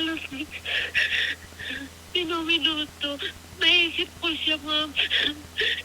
Halos minuminuto. Naisip ko siya, ma'am.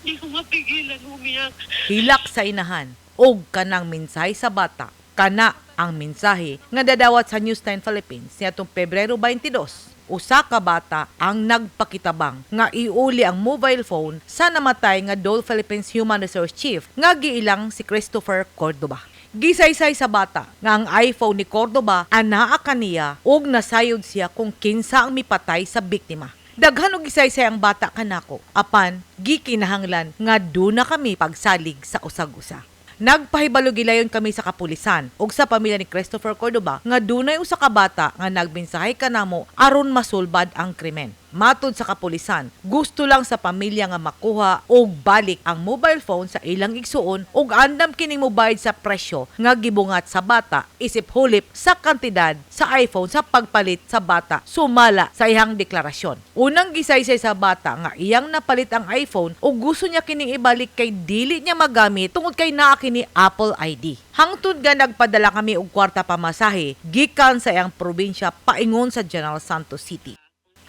Hindi ko mapigilan umiyak. Hilak sa inahan og kanang mensahe sa bata. Kana ang mensahe nga dadawat sa News 9 Philippines niadtong Pebrero 22. Usa ka bata ang nagpakitabang nga iuli ang mobile phone sa namatay nga Dole Philippines Human Resource Chief nga giilang si Christopher Cordoba. Gisaysay sa bata nga ang iPhone ni Cordoba anaa kaniya ug nasayod siya kung kinsa ang mipatay sa biktima. Daghan og gisaysay ang bata kanako apan gikinahanglan nga duna kami pagsalig sa usag-usa. Nagpahibalo gilayon kami sa kapulisan ug sa pamilya ni Christopher Cordoba nga dunay usa ka bata nga nagmensahe kanamo aron masulbad ang krimen. Matod sa kapulisan, gusto lang sa pamilya nga makuha og balik ang mobile phone sa ilang igsuon ug andam kining mobayad sa presyo nga gibungat sa bata isip hulip sa kantidad sa iPhone sa pagpalit sa bata sumala sa iyang deklarasyon. Unang gisaysay sa bata nga iyang napalit ang iPhone ug gusto niya kining ibalik kay dili niya magamit tungod kay naa kini Apple ID. Hangtod nga nagpadala kami og kwarta pamasahe gikan sa iyang probinsya paingon sa General Santos City.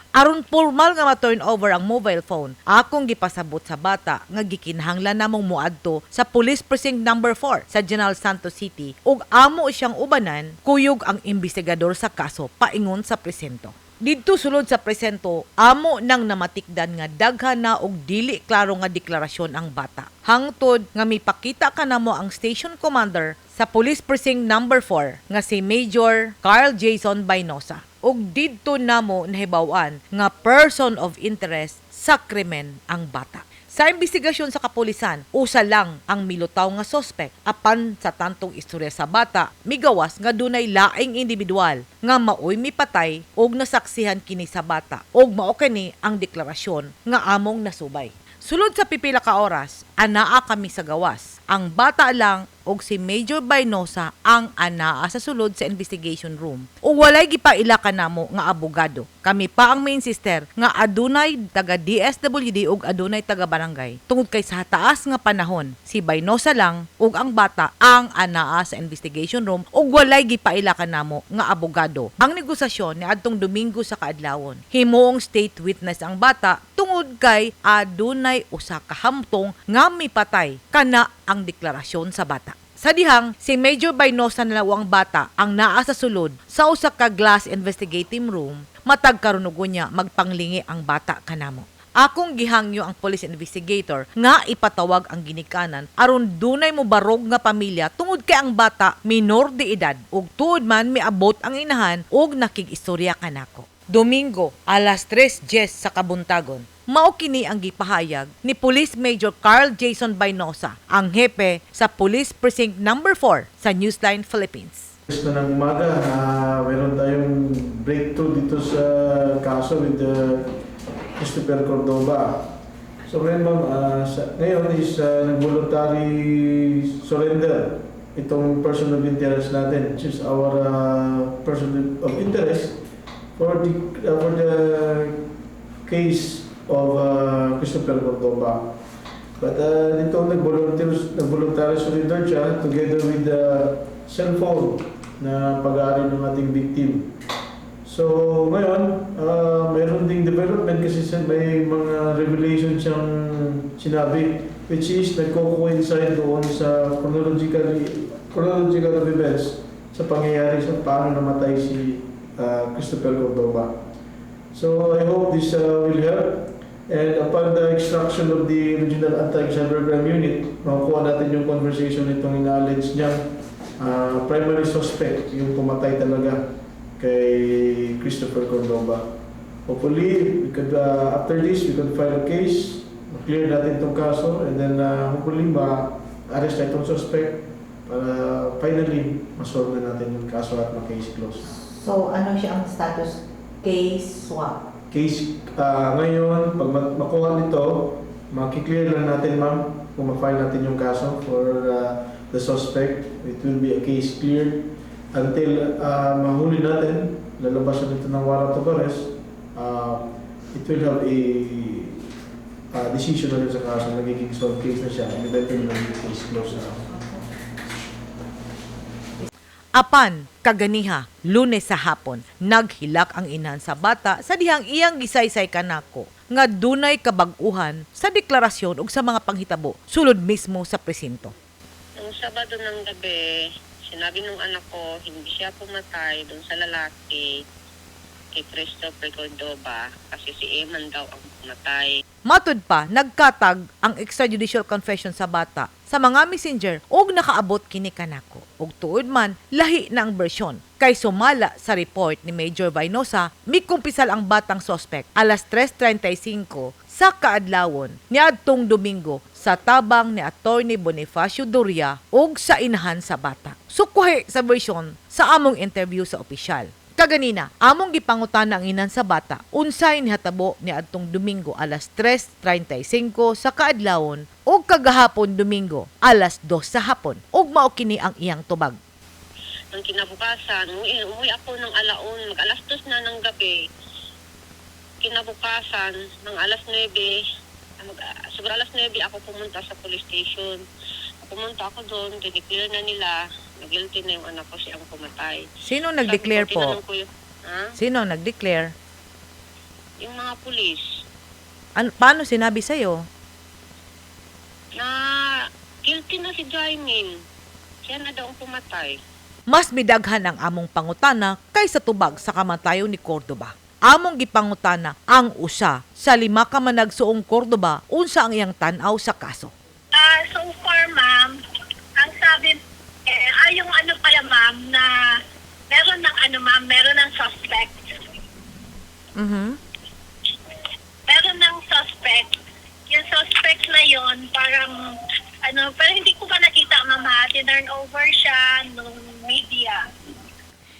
Aron formal nga ma-turn over ang mobile phone, akong gipasabot sa bata nga gikinahanglan namong moadto sa Police Precinct Number 4 sa General Santos City ug amo siyang ubanan kuyog ang investigador sa kaso paingon sa presinto. Didto sulod sa presinto, amo nang namatikdan nga daghan na og dili klaro nga deklarasyon ang bata. Hangtod nga mipakita kanamo ang station commander sa Police Precinct Number 4 nga si Major Carl Jason Baynosa. Ug didto namo nahibaw-an nga person of interest sa krimen ang bata. Sa investigasyon sa kapulisan, usa lang ang milutaw nga sospek apan sa tantong istorya sa bata, migawas nga dunay laing individual nga maoy mipatay ug nasaksihan kini sa bata ug mao kini ang deklarasyon nga among nasubay. Sulod sa pipila ka oras, anaa kami sa gawas. Ang bata lang og si Major Baynosa ang anaa sa sulod sa investigation room. Ug walay gipaila kanamo nga abogado. Kami pa ang main sister nga adunay taga DSWD ug adunay taga barangay. Tungod kay sa taas nga panahon, si Baynosa lang ug ang bata ang anaa sa investigation room ug walay gipaila kanamo nga abogado. Ang negosasyon ni adtong Domingo sa kaadlawon. Himuong state witness ang bata tungod kay adunay usa ka hamtong nga mipatay kana ang deklarasyon sa bata. Sa dihang, si Major Baynosa na ang bata ang naa sa sulod sa usa ka glass investigating room, matag karon niya magpanglingi ang bata kanamo. Akong gihangyo ang police investigator nga ipatawag ang ginikanan aron dunay mo barog nga pamilya tungod kay ang bata minor de edad ug tuod man miabot ang inahan ug nakig-istorya kanako. Domingo, alas 3:10 sa kabuntagon. Mao kini ang gipahayag ni Police Major Carl Jason Baynosa, ang hepe sa Police Precinct Number 4 sa Newsline Philippines. Gusto ng umaga, meron tayong breakthrough dito sa kaso with the Christopher Cordoba. So ngayon, ma'am, ngayon is nag-voluntary surrender itong person of interest natin, which is our person of interest for the case of Christopher Cordoba. But dito nag-voluntary surrender siya together with the cellphone na pag-aari ng ating victim. So ngayon, mayroon ding development kasi may mga revelation siyang sinabi which is nagko-coincide doon sa chronological of events sa pangyayari sa paano namatay si Christopher Cordoba. So I hope this will help. And upon the extraction of the Regional Anti-Cybercrime Unit, makukuha natin yung conversation nitong ina-allege niyang primary suspect, yung pumatay talaga kay Christopher Cordoba. Hopefully, after this, we could file a case, clear natin itong kaso, and then hopefully ma-arrest na itong suspect para finally masolve na natin yung kaso at ma-case close. So, ano siya ang status? Case swap. Case ngayon, pag makuha nito, maki-clear lang natin, ma'am, kung ma-file natin yung kaso for the suspect. It will be a case cleared until mahuli natin, lalabasan ito ng warrant of arrest, it will have a decision na rin sa kaso, nagiging solved case na siya, and eventually magiging case closed na. Apan kaganiha, Lunes sa hapon, naghilak ang inahan sa bata sa dihang iyang gisaysay kanako nga dunay kabag-uhan sa deklarasyon ug sa mga panghitabo sulod mismo sa presinto. Nung Sabado ng gabi, sinabi nung anak ko, hindi siya pumatay doon sa lalaki kay Christopher Cordova kasi si Eman daw ang pumatay. Matud pa, nagkatag ang extrajudicial confession sa bata sa mga messenger og nakaabot kini kanako. Og tuod man, lahi na ang bersyon. Kay sumala sa report ni Major Vainosa, mikumpisal ang batang suspect alas 3:35 sa kaadlawon niadtong Domingo sa tabang ni Attorney Bonifacio Doria og sa inahan sa bata. Sukuhi sa bersyon sa among interview sa opisyal. Kaganina, among gipangutana ang inan sa bata unsay nihatabo ni adtong Domingo alas 3:35 sa kaadlawon ug kagahapon Domingo alas 2 sa hapon, ug mao kini ang iyang tubag. Nang kinabukasan, umuwi ako ng alaon, mag 2:00 na ng gabi. Kinabukasan, ng alas 9, sobra alas 9 ako pumunta sa police station. Pumunta ako doon, dineclare na nila na guilty na yung anak ko, siyang pumatay. Sino nag-declare Sabi ko, po? tinanong ko yung, ha? Sino ang nag-declare? Yung mga pulis. Ano, paano sinabi sa'yo? Na guilty na si Jaimin. Siya na daw ang pumatay. Mas midaghan ang among pangutana kaysa tubag sa kamatayon ni Cordoba. Among gipangutana ang usa sa 5 ka managsuong Cordoba unsa ang iyang tan-aw sa kaso. Ah, so far, ma'am, ang sabi, eh, ay, yung ano pala, ma'am, na meron ng ano, ma'am, meron ng suspect. Meron ng suspect. Yung suspect na yon parang, ano, pero hindi ko pa nakita, ma'am, ha. Tinurn over siya nung media.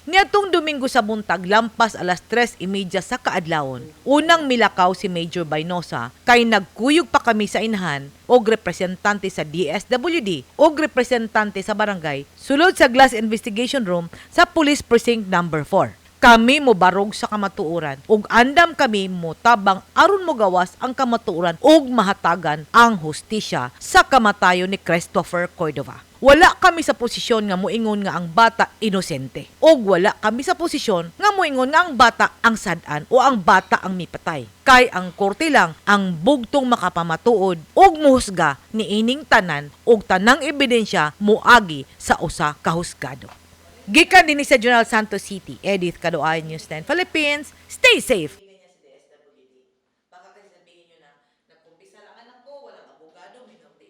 Niadtong Domingo sa buntag lampas alas 3:30 sa kaadlawon, unang milakaw si Major Baynosa kay nagkuyog pa kami sa inahan og representante sa DSWD og representante sa barangay sulod sa Glass Investigation Room sa Police Precinct Number 4. Kami mobarog sa kamatuoran ug andam kami motabang aron mogawas ang kamatuoran ug mahatagan ang hustisya sa kamatayon ni Christopher Cordova. Wala kami sa posisyon nga moingon nga ang bata inosente. Og wala kami sa posisyon nga moingon nga ang bata ang sad-an o ang bata ang mipatay. Kay ang korte lang ang bugtong makapamatuod og muhusga niining tanan og tanang ebidensya moagi sa usa ka husgado. Gikan dinhi sa General Santos City, Edith Cadoay, News 10 Philippines. Stay safe.